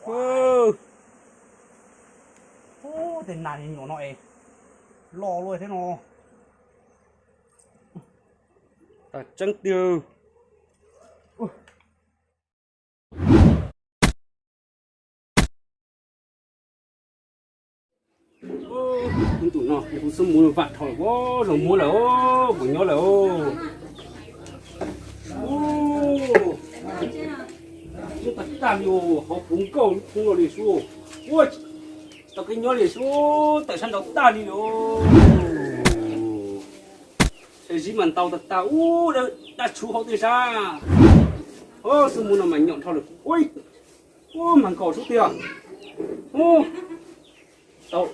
Ub, tej nas nyuam no es loj luaj thiab no. Tas tseeb tiag. Ub, tus no kuv xub mus vam dhau lawm, zoo muab lawm, kuv nyob lawm. Ub, muab tag tag li, hauv puv nkauj lub poob los li xwb. Ua, tsis tau kev nyob li xwb, tawm sab nraud tag li os. Zib mas ntau tag tag, ub, dab tshuv hauv tej sab. Xub mus no mas nyaum dhau lawm. Ub, mas nkaus xwb tiag. Ub, tau,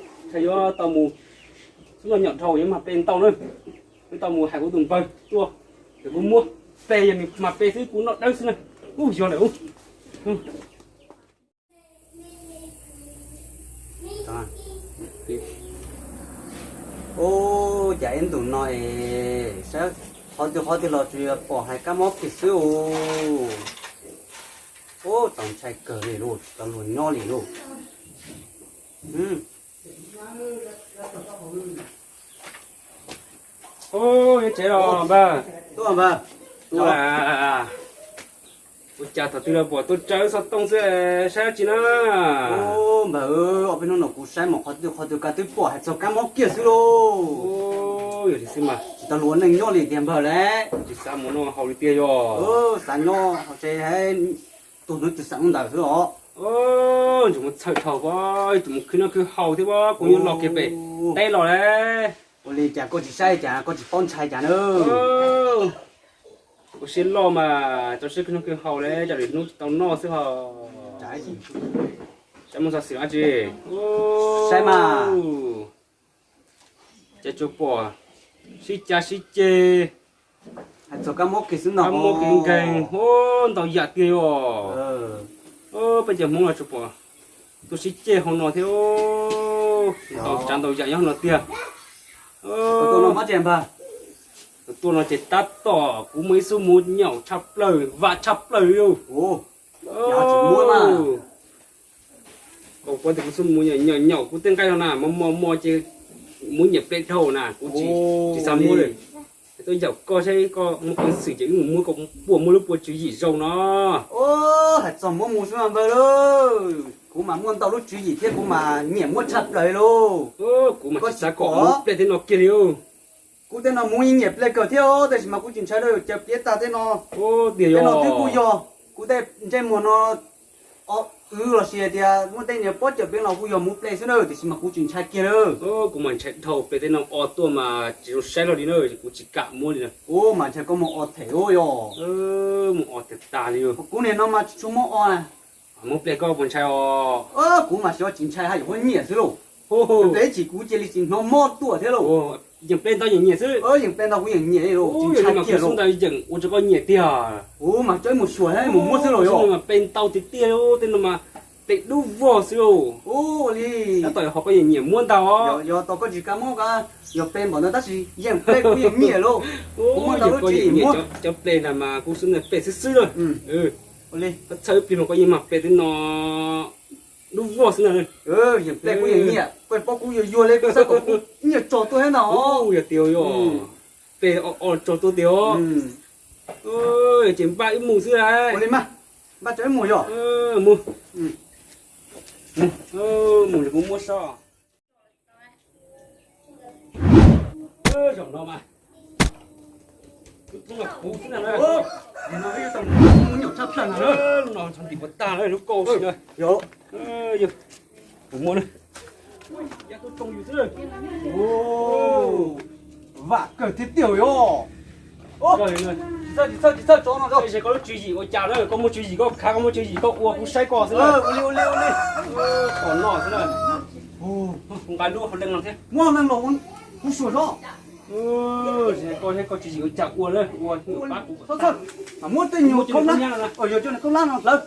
yuav tau mus, xub no nyaum dhau yuav mag pe ntau na. Yuav tau mus hais kuv tus npawg tuaj, ces kuv muab pe, yog nws mag pe xwb kuv noj dawb xwb na. Ub, yog lawm ub. Ub, cas ib ntus no es saib qhov twg qhov twg los tsuas yog pom hais kab mob kiag xwb os. Ub, txaus ntshai kawg li lauj, tsis tau luag nyob li lauj. Ub, nyob tsev los npawg? Tuaj npawg. Ua cas thaum twg los pom tuaj tsawv xov tooj xwb, saib dab tsi na? Ub, npawg, ob peb hnub no kuv saib mus qhov twg qhov twg cas twb pom hais txog kab mob kiag xwb lauj. Yog li xwb mas tsis tau luag ua neej nyob li tiag npawg lauj. Tsis xav mus noj haus li tiag yog. Xav nyob hauv tsev, tus hnub twg xav mus ntawd xwb os. Tsis mus txhawj dhau, tsis mus khwv noj khwv haus thiab, kuv yuav los kiag pem teb los lauj. Ua li cas koj tsis saib cas koj tsis paub ntshai cas na? Ua siab loj mas tau siab khwv noj khwv haus lauj, cas lwm hnub tsis tau noj xwb ho. Saib muaj xov xwm dab tsi? Saib mas. Cas tsuas pom sib cav sib ceg, hais txog kab mob kiag xwb no, kab mob kiag nkeeg, ntau yam tiag yog. Peb cov Hmoob los tsuas pom tuaj sib ceg hauv no thiab, ntau tsav ntau yam nyob hauv no tiag. Tus tuaj no ces tab tom kuv muaj ib xub mus nyaum tshaj plaws, vam tshaj plaws li. Koj paub tias kuv xub mus nyaum nyaum kuv tej nqaij no na, mos mos mos ces muab nyiam plej dhau na, kuv tsis, tsis xav muab li. Tuaj ncaum koj saib koj muaj peev xwm ces wb mus muab koj puas muaj lub puas tswv yim zoo no. Hais txog muab mus xwb mas npawg lauj, kuv mas muaj ntau lub tswv yim thiab kuv mas nyiam muab tshaj plaws li lauj. Kuv mas tsis xav kom muab plej tej no kiag li. Kuv tej no mus yeej nyiam plej kawg thiab, tab sis mas kuv tsis ntshai rau caws piav tag tej no. Tej no twb kuj yog kuv tej ntsej muag no, wb los sis tias muaj tej niag pob caws plej los kuj yog mus plej xwb na, tiam sis mas kuv tsis ntshai kiag li. Kuv mas ntshai dhau, plej tej no o tuaj mas tsis zoo saib lawm li na, kuv tsis kam muab li na. Kuv mas ntshai koj mus o them ub yog. Mus o tiag tag li. Kuv niag no mas tsis tshua muab o na. Muab plej koj puas ntshai os? Kuv mas xyov tsis ntshai haj yam muab nyiam xwb lauj. Plej ib chim kuv cia li tsis hnov mob tuaj thiab lauj. Yeem plej ntau yeem nyiam xwb. Yeem plej ntau kuv yeem nyiam li lauj, tsis ntshai kiag lauj. Ntawd yeem ua rau koj nyiam tiag. Kuv mas coj ib mus xyuas thiab mus muab xwb lauj yog. Mas plej ntau tiag tiag, tej no mas plej dub vog xwb lauj. Tab tom ho koj yeem nyiam muab ntag os. Yog tau koj tsis kam muab, yog plej npaum ntawd tab sis yeem plej kuv yeem nyiam lauj. Kuv muab ntau lub tswv yim muab. Cov plej ntag mas kuv xub plej xwb xwb lauj. Koj txhawj ib pliag mas koj yeej mag plej tej no dub vog xwb na. Yeem plej kuv yeem nyiam, koj paub kuv yuag yuag li, koj xav kom kuv nyiam tso tuaj thiab ntag os. Yog tiag yog, plej o o tso tuaj tiag os. Ces npaj wb mus xwb lauj. Ua li mas, npaj coj wb mus yog. Mus, mus, mus kuv muab so. Zaum no mas, kuv xub na, no ib tau mus nyaum tshaj plaws no, no ntshav ntim puas tag lub kauj si na. Kuv muab na. Vam kawg thiab tiag yog. Tsis txhawj, tsis txhawj, tsis txhawj, tso no. Koj lub tswv yim ua cas na, koj muaj tswv yim koj khav, koj muaj tswv yim koj ua, kuv saib koj xwb. Ua li, ua li, ua li. Kom noj xwb na. Kuv nqa lub hauv leej no thiab. Muab leej los kuv suam zog. Koj, koj tswv yim ua cas ua na, ua pab kuv. Muab tej nyuag khaub hlab, yog coj khaub hlab no hlawv.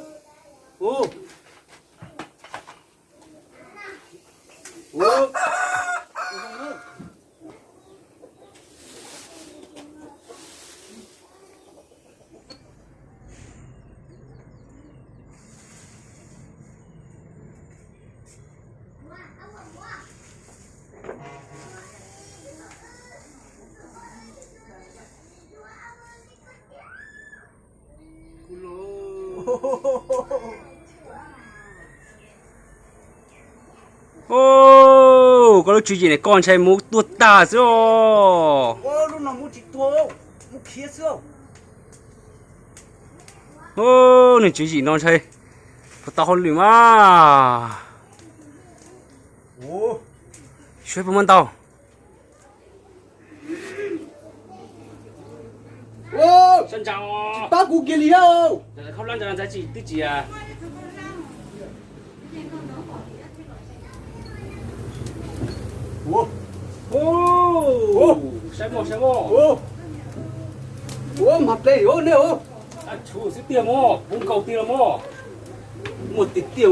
Koj lub tswv yim ne koj ntshai muv tuag tag xwb os. Nws tswv yim no ntshai puas tau hauj lwm mas. Saib puas muaj ntau. Tsis pab kuv kiag li. Khaub hlab ntawd twb tsis, saib mog, saib mog. Ua mas ple nej. Tshuav xwb tiag mog, puv nkaus tiag los mog. Muaj tiag tiag.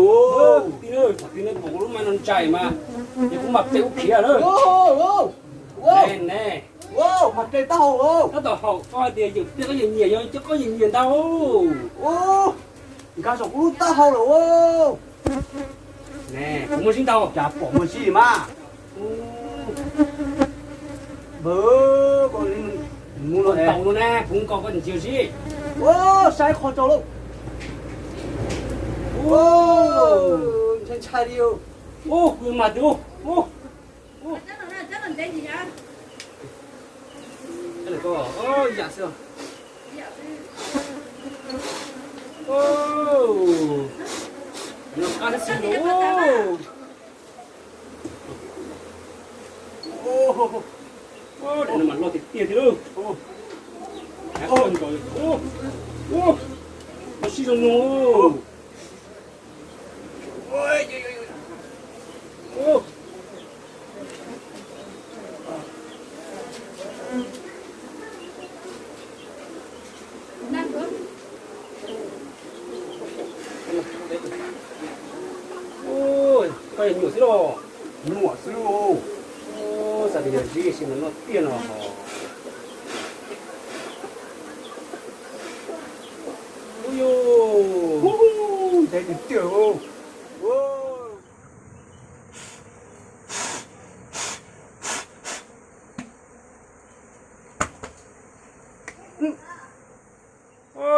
Tij, thaum twg nej pom kuv lub me no ntsais mas, ces kuv mam ple ub khiav lawm. Ne, ne, mas ple taub hau. Tab tom haum koj hais tias yawm tiaj koj yawm nyiam, yog coj koj yawm nyiam ntag. Nkag saum kuv lub taub hau lawm. Ne, kuv muaj sib ntau cas pom muaj sib mas. Mus no tau no ne, kuv nkaus koj ntsia sib. Saib qhov tsaus lauj. Ntshai ntshai li. Kuv mas twb, yam xwb. Qab xwb. Daim no mas loj tiag tiag lauj. Loj sib zoo no. Koj nyuam xwb los? Nyuam xwb. Xav tias yog zib sis mas noj tiag no. Ub, ntev tiag tiag.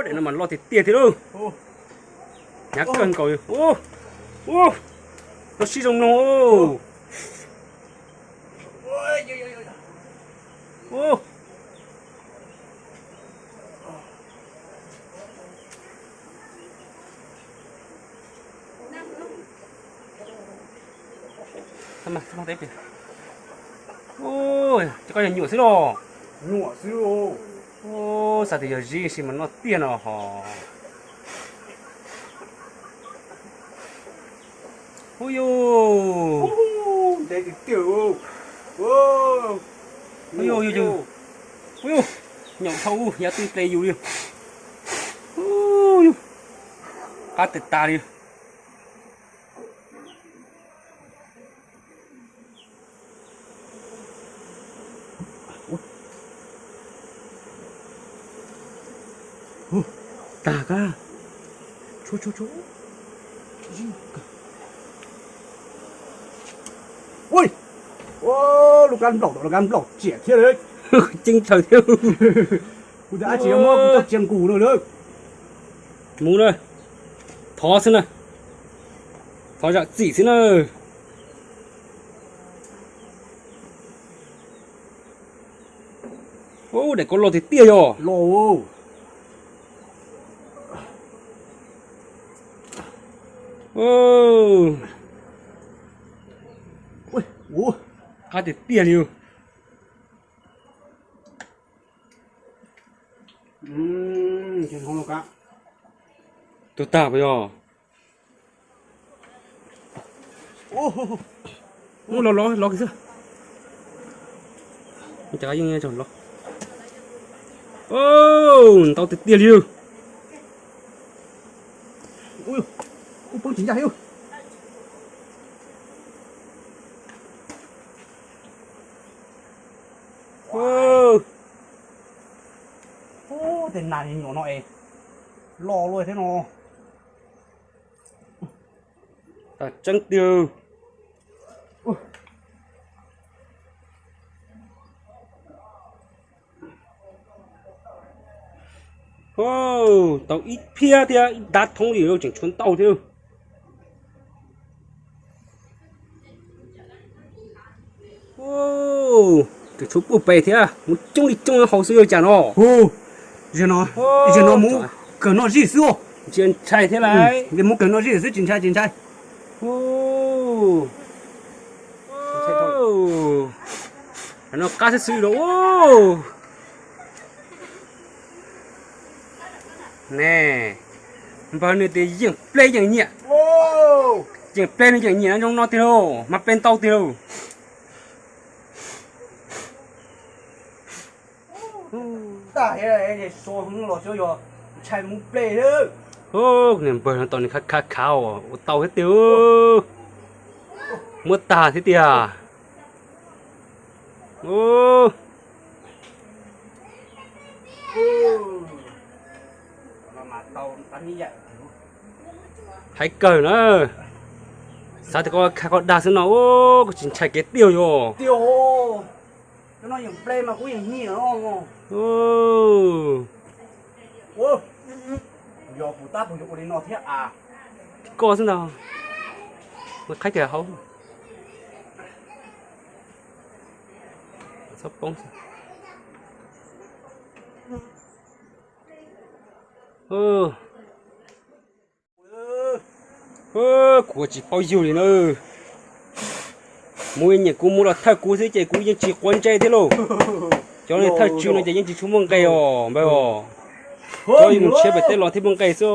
Daim no mas loj tiag tiag thiab lauj. Hnyav kawg nkaus. Ub, ub, loj sib zoo mloog. Ub, koj yog nyuam xwb los? Nyuam xwb. Ub, xav tias yog zib sis mas noj tiag no hos. Ub yus, ntev tiag tiag. Ub yus, ub yus, nyaum dhau, yav twg ple yus li. Ub yus, qab tawm tas li. Tag kab. Tshuav, tshuav, tshuav. Ui, lub kab nplaum, lub kab nplaum tsiam thiab li. Ceeb tsawg thiab. Kuv tias dab tsi muab kuv coj tsia nkus no lawm. Mus na, thov xwb na, thov zam txim xwb na. Ub, daim ko loj tiag tiag yog. Loj. Qab tiag tiag li. Tuag tag puas yog? Ub, los los los kiag xwb. Cas yeej los. Ntau tiag tiag li. Ub, poob tsis ncaj thiab. Tej nas nyuam no es loj luaj thiab no. Tseeb tiag. Tau ib phiab thiab ib dav thoob li, tseem tshuav ntau thiab. Tseem tshuav puag pem thiab, muab coob li coob hauv xwb cas no. Zaum no mus kawm noj zij xwb. Ntshai thiab lauj, mus kawm noj zij xwb, tsis ntshai tsis ntshai. No qab xwb xwb lauj. Ne, npawg nws tias yeej pleb yeej nyiam, yeej pleb nws yeej nyiam zoo no tiag lauj, mas pleb ntau tiag lauj. Tag, los xyov yog ntshai mus pleb. Niag npawg no tau nws khav khav khav ua tau thiab tiag, muab tag thiab tiag. Haib kawg na, xav tias koj khav koj dag xwb no, koj tsis ntshai kev tiag yog. Koj xwb ntag, qhaib kiag hauv. Txhob poob. Kuv tsis paub yug li na. Mus nyiam kuv mus los thawj kuv xwb ces kuv yeej tsis quav ntsej thiab lauj. Cov thawj tswv no ces yeej tsis tshua muaj nqe os npawg os. Cov mus nrhiav pem teb los thiaj muaj nqe xwb.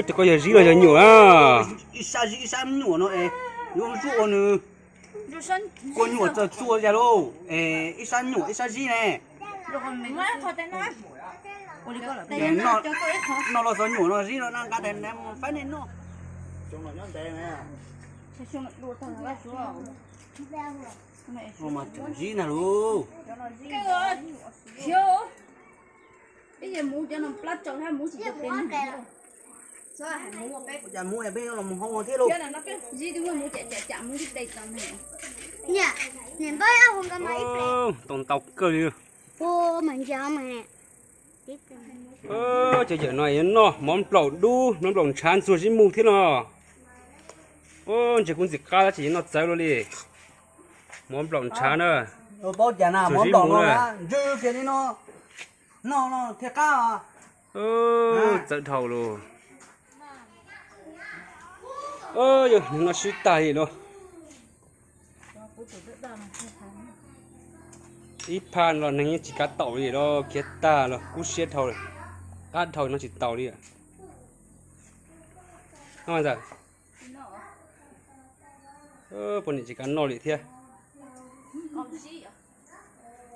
Ces koj yog zib los yog nyuam na? Ib sab zib ib sab nyuam no es yuav zuaj ua nws kua nyuam txawg txua yas lauj. Ib sab nyuam ib sab zib ne. Noj los xov nyuam no zib no na, nqa mus faib nej noj. Mas tseem zib ntag lauj. Tau ntau kawg li. Cov yawm no yuav noj mov nplaum dub, mov nplaum ntshav ntxuag zib mus thiab no. Ntshe kuv ntxim qab tab sis yuav noj txawv luaj li. Mov nplaum ntshav na. Paub cas na, mov nplaum no ntsw kiag li no, noj no thiaj qab. Txawv dhau lawm. Yog neeg noj sib tag li lauj. Ib phaj los neeg yeej tsis kav taum li los khiav tag los kub siab dhau, qab dhau noj tsis taus li. Poj niam tsis kav noj li thiab.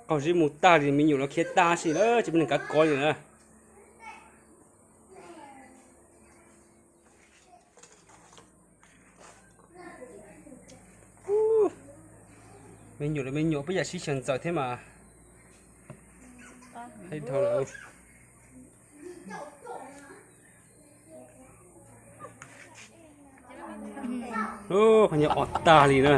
Qaug zib mus tag li, me nyuam los khiav tag si lawm, tsis muaj neeg kav kov li na. Me nyuam los me nyuam, peb yam sib xyaw ntxaws thiab mas. Qhov nyuag ob tag li na.